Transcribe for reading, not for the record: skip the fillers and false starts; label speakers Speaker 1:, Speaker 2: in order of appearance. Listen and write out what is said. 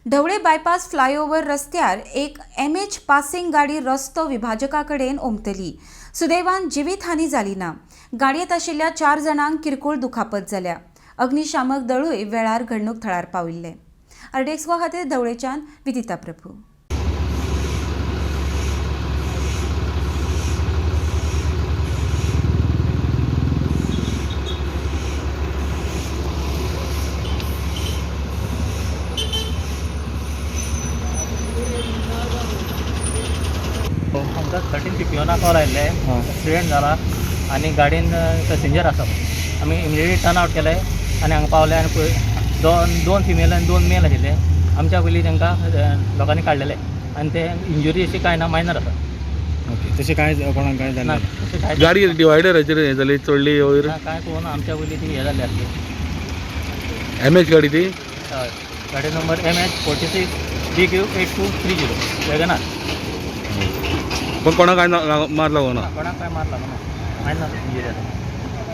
Speaker 1: ढवळे bypass flyover रस्त्यार एक MH passing गाडी रस्तो विभाजका कडेन ओमतली. सुदैवान जिवीत हानी जाली ना. गाडयेंत आशिल्ल्या 4 जाणांक किरकोळ दुखापत जाल्या. अग्निशामक दळूय वेळार घडणूक थळार पाविल्ले. आरडीएक्स गोवा खातीर ढवळेच्यान विदिता प्रभू.
Speaker 2: आमकां 13:51 कॉल आयिल्ले, एक्सिडेंट जाला आनी गाडयेन पॅसेंजर आसा. आमी इमिडिएटली टर्न आवट केले आनी हांगा पावले आनी पळय दोन फिमेल आनी 2 मेल आशिल्ले. आमच्या पयलीं तांकां लोकांनी काडलेले आनी ते इंजुरी अशी कांय ना, मायनर आसा.
Speaker 3: ओके, तशें कांय कोणाक कांय
Speaker 2: ना
Speaker 3: जालें?
Speaker 2: तशें कांय
Speaker 4: गाडी डिवायडराचेर हें जाली, चडली वयर.
Speaker 2: ना, कांय पळोवना. आमच्या पयलीं ती हें जाल्ली आसली.
Speaker 4: एम एच गाडी ती.
Speaker 2: हय, गाडी number MH 46 DQ 8230 WagonR.
Speaker 4: पण कोणाक काय मार लागोना?
Speaker 2: कोणाक कांय मार लागना, मायनर इंजुरी आसा.